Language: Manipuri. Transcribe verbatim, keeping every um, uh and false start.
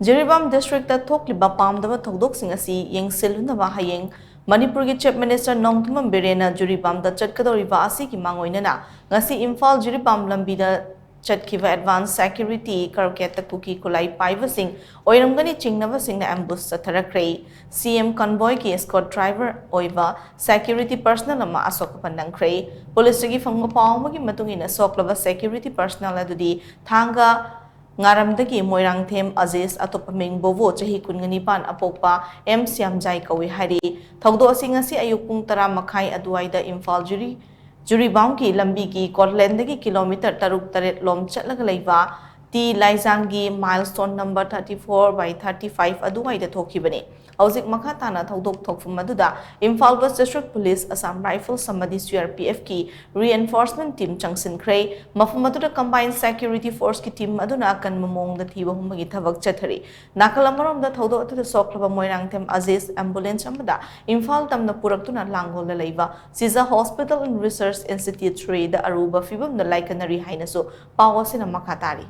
ꯖꯤꯔꯤꯕꯥꯝ ꯗꯤꯁꯇ꯭ꯔꯤꯛꯇ ꯊꯣꯛꯂꯤꯕ ꯄꯥꯝꯗꯕ ꯊꯧꯗꯣꯛꯁꯤꯡ ꯑꯁꯤ ꯌꯦꯡꯁꯤꯜꯂꯨꯅꯕ ꯍꯌꯦꯡ ꯃꯅꯤꯄꯨꯔꯒꯤ ꯆꯤꯐ ꯃꯤꯅꯤꯁꯇꯔ ꯅꯣꯡꯊꯣꯝꯕꯝ ꯕꯤꯔꯦꯟꯅ ꯖꯤꯔꯤꯕꯥꯝꯗ ꯆꯠꯀꯗꯧꯔꯤꯕ ꯑꯁꯤꯒꯤ ꯃꯥꯡꯑꯣꯏꯅꯅ ꯉꯁꯤ ꯏꯝꯐꯥꯜ ꯖꯤꯔꯤꯕꯥꯝ ꯂꯝꯕꯤꯗ ꯆꯠꯈꯤꯕ ꯑꯦꯗꯚꯥꯟꯁ ꯁꯦꯀ꯭ꯌꯨꯔꯤꯇꯤ ꯀꯥꯔꯀꯦꯠꯇ ꯀꯨꯀꯤ ꯈꯨꯠꯂꯥꯏ ꯄꯥꯏꯕꯁꯤꯡ ꯑꯣꯏꯔꯝꯒꯅꯤ ꯆꯤꯡꯅꯕꯁꯤꯡꯅ ꯑꯦꯝꯕꯨꯁ ꯆꯠꯊꯔꯛꯈ꯭ꯔꯦ꯫ ꯁꯤ ꯑꯦꯝ ꯀꯟꯚꯣꯏꯒꯤ ꯑꯦꯁꯀꯣꯔꯠ ꯗ꯭ꯔꯥꯏꯚꯔ ꯑꯣꯏꯕ ꯁꯦꯀ꯭ꯌꯨꯔꯤꯇꯤ ꯄꯔꯁꯅꯦꯜ ꯑꯃ ꯑꯁꯣꯛ ꯑꯄꯟ ꯅꯪꯈ꯭ꯔꯦ꯫ ꯄꯨꯂꯤꯁꯇꯒꯤ ꯐꯪꯕ ꯄꯥꯎ ꯑꯃꯒꯤ ꯃꯇꯨꯡ ꯏꯟꯅ ꯁꯣꯛꯂꯕ ꯁꯦꯀ꯭ꯌꯨꯔꯤꯇꯤ ꯄꯔꯁꯅꯦꯜ ꯑꯗꯨꯗꯤ ꯊꯥꯡꯒ ꯉꯥꯔꯝꯗꯒꯤ ꯃꯣꯏꯔꯥꯡꯊꯦꯝ ꯑꯖꯤꯁ, ꯑꯇꯣꯞꯄ ꯃꯤꯡ ꯕꯣꯕꯣ, ꯆꯍꯤ ꯀꯨꯟꯒ ꯅꯤꯄꯥꯟ, ꯑꯄꯣꯛꯄ ꯑꯦꯝ ꯁ꯭ꯌꯥꯝꯖꯥꯏ ꯀꯧꯏ ꯍꯥꯏꯔꯤ꯫ ꯊꯧꯗꯣꯛ ꯑꯁꯤ ꯉꯁꯤ ꯑꯌꯨꯛ ꯄꯨꯡ ꯇꯔꯥ ꯃꯈꯥꯏ ꯑꯗꯨꯋꯥꯏꯗ ꯏꯝꯐꯥꯜ ꯖꯤꯔꯤ ꯖꯤꯔꯤꯕꯥꯝꯒꯤ ꯂꯝꯕꯤꯒꯤ ꯀꯣꯠꯂꯦꯟꯗꯒꯤ ꯀꯤꯂꯣꯃꯤꯇꯔ ꯇꯔꯨꯛ ꯇꯔꯦꯠ ꯂꯣꯝ ꯆꯠꯂꯒ ꯂꯩꯕ ꯇꯤ ꯂꯥꯏꯖꯥꯡꯒꯤ milestone number thirty four by thirty five ꯑꯗꯨꯋꯥꯏꯗ ꯊꯣꯛꯈꯤꯕꯅꯤ꯫ ꯍꯧꯖꯤꯛ ꯃꯈꯥ ꯇꯥꯅ ꯊꯧꯗꯣꯛ ꯊꯣꯛꯐꯝ ꯑꯗꯨꯗ Imphal west district police, Assam rifles ꯑꯃꯗꯤ ꯁꯤ ꯑꯥꯔ ꯄꯤ ꯑꯦꯐꯀꯤ ꯔꯤꯑꯦꯟꯐꯣꯔꯁꯃꯦꯟ ꯇꯤꯝ ꯆꯪꯁꯤꯟꯈ꯭ꯔꯦ꯫ ꯃꯐꯝ ꯑꯗꯨꯗ ꯀꯝꯕꯥꯏꯟ ꯁꯦꯀ꯭ꯌꯨꯔꯤꯇꯤ ꯐꯣꯔꯁꯀꯤ ꯇꯤꯝ ꯑꯗꯨꯅ ꯑꯀꯟꯕ ꯃꯑꯣꯡꯗ ꯊꯤꯕ ꯍꯨꯝꯕꯒꯤ ꯊꯕꯛ ꯆꯠꯊꯔꯤ꯫ ꯅꯥꯀꯜ ꯑꯃꯔꯣꯝꯗ ꯊꯧꯗꯣꯛ ꯑꯗꯨꯗ ꯁꯣꯛꯂꯕ ꯃꯣꯏꯔꯥꯡꯊꯦꯝ ꯑꯖꯤꯁ ꯑꯦꯝꯕꯨꯂꯦꯟꯁ ꯑꯃꯗ ꯏꯝꯐꯥꯜ ꯇꯝꯅ ꯄꯨꯔꯛꯇꯨꯅ ꯂꯥꯡꯒꯣꯜꯗ ꯂꯩꯕ Shija hospital and research institute ꯊ꯭ꯔꯤꯗ ꯑꯔꯨꯕ ꯐꯤꯕꯝꯗ ꯂꯥꯏꯀꯠꯅꯔꯤ ꯍꯥꯏꯅꯁꯨ ꯄꯥꯎ ꯑꯁꯤꯅ ꯃꯈꯥ ꯇꯥꯔꯤ꯫